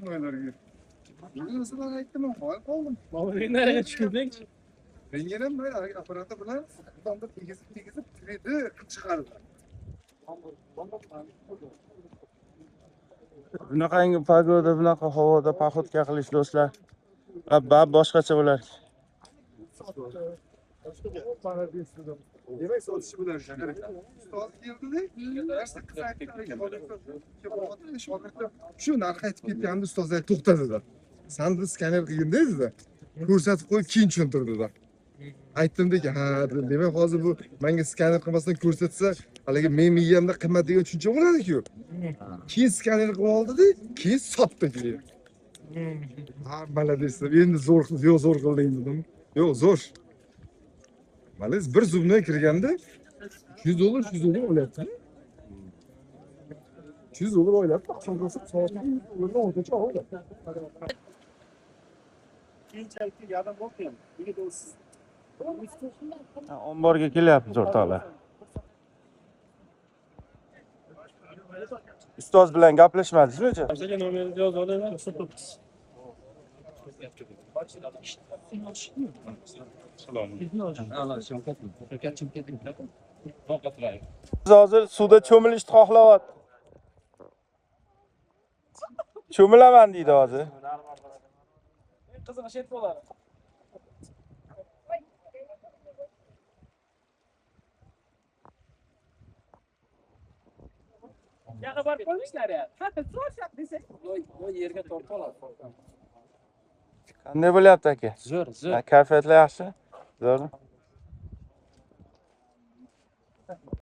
Rahmonlarga. Narsalar aytdim, qoyil qoldim. Nereye tushirdik? Rentgen ham böyle aparati bilan bundan tegizib tegizib 3D qilib chiqardi. Bunaqangi pagoda, bunaqa havoda poxodka qilish do'stlar. Va boshqacha bo'lar. Demak, sotishi bo'lar ekan. Ustoz keldida, narsa qiz aytdi, shogirdlar shu narx aytib ketganda ustoz aytdi, to'xta dedi. San bir skaner qilgin dedi. Ko'rsatib qo'yib keyin tushuntirdi. Aytdimdeki, ha dedim, demak hozir bu menga skaner qilmasdan ko'rsatsa, haligi men miyamda qimmat degan tushuncha bo'ladi-ku. Keyin skaner qilib oldi-da, keyin sotdi keyin. Ha, молодец, endi zo'r, yo'q zo'r qilding dedim. Yo'q, zo'r. Молодец, bir zubnoy kirganda $100, $100 olyapti. $100 olyapti, oqshom bo'lsa soatga $100 o'rtacha oldi. Keyinchalik yordam bo'lmaydi. Nega siz Omborga kelyapmiz o'rtoqlar. Ustoz bilan gaplashmadingizmi o'zi? Aka nomeringizni yozib oling, 99. Biz hozir suvda cho'milishni xohlayapti. Cho'milaman deydi hozir. Qizig'i shet bo'ladi. Yoqqa borib qo'ymishlar ya. O yerga tortib oladi. Qanday bo'lyapti aka? Zo'r, zo'r. Kayfiyatlar yaxshi? Zo'rmi?